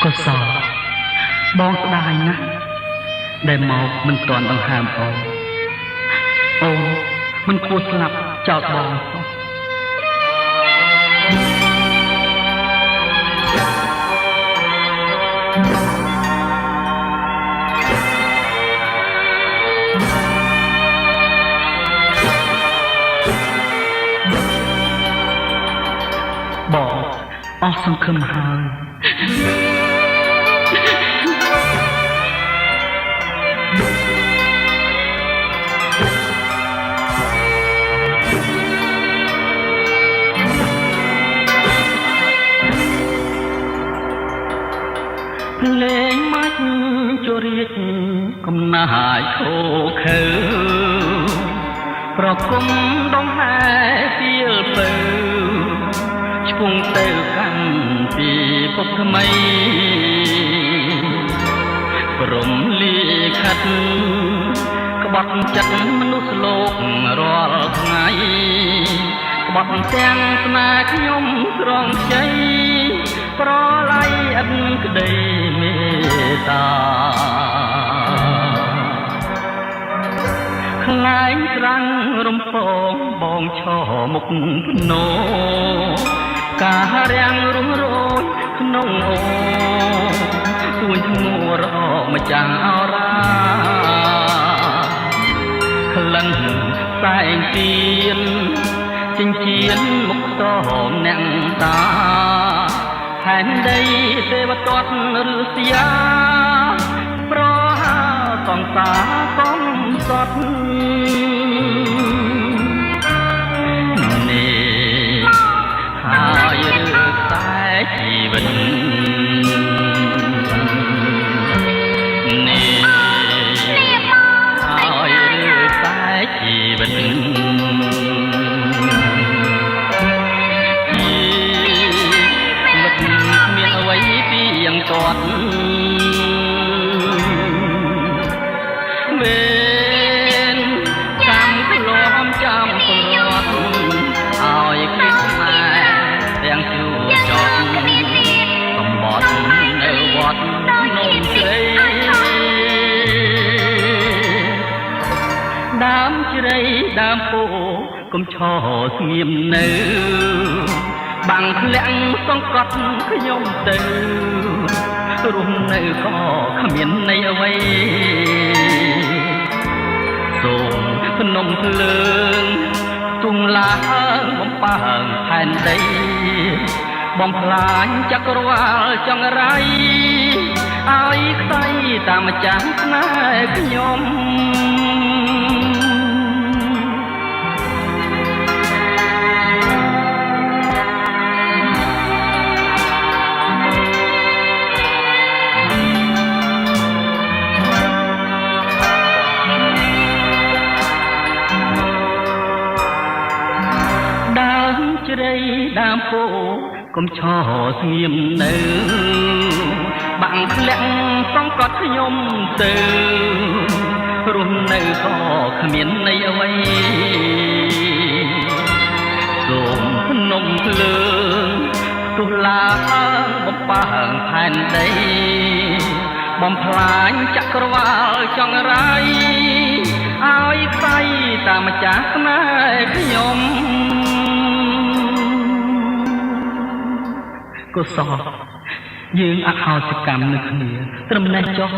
កុសលបងស្ដាយណាស់ដែលមកមិនទាន់ដង្ហើមអូនអូនមិនគួរស្លាប់ចោលបងសោះបងអស់សង្ឃឹមហើយភ្លេងមាច់ជរាជកំណាយខោខើប្រគុំដងហែទៀលពៅឆ្ពុងទៅកាន់ពីភពថ្មីព្រំលីខិតក្បត់ចិត្តមនុស្សលោករាល់ថ្ងៃក្បត់ទាំងស្នេហ៍ខ្ញុំស្រងខ្ចីប្រឡ័យឥតក្តីមេត្តាខ្លែងត្រាំងរំពងបងឈរមុខភ្នោការរាំងរុំរោយក្នុងអូទួញធ្ងួរម្ចាំងអរាក្លិនសែងទៀនចិញ្ចៀនមុខសមអ្នកតាផែនដីទេវទត្តឬសយាប្រហាសង្សារកំសត់នេះហើយឬខ្សែជីវិតនេះហើយឬខ្សែជីវិតជីវិតគ្មានអ្វីពីយ៉ាងទាត់វេនកម្មធ្លាំចាំពង្រត់ឲ្យគ្រីស្នេហ៍ទាំងជួចត់កំបត់នៅវត្តនំស្រីដើមជ្រៃដើមពោកុំឈរស្ងៀមនៅបាំងធ្លាក់សង្កត់ខ្ញុំទៅរស់នៅក៏គ្មានន័យអ្វីសូមភ្នំភ្លើងទុំឡើងបំប៉ើងផែនដីបំផ្លាញចក្រវាលចង្រៃឲ្យខ្សែតាមម្ចាស់ស្នេហ៍ខ្ញុំដើមជ្រៃដើមពោកុំឈរស្ងៀមនៅបាំងធ្លាក់សង្កត់ខ្ញុំទៅរស់នៅក៏គ្មានន័យអ្វីសូមភ្នំភ្លើងទុះឡើងបំប៉ើងផែនដីបំផ្លាញចក្រវាលចង្រៃឲ្យខ្សែតាមម្ចាស់ស្នេហ៍ខ្ញុំកុសលយើងអហោសិកម្មនៅគ្នាត្រឹមនេះចុះ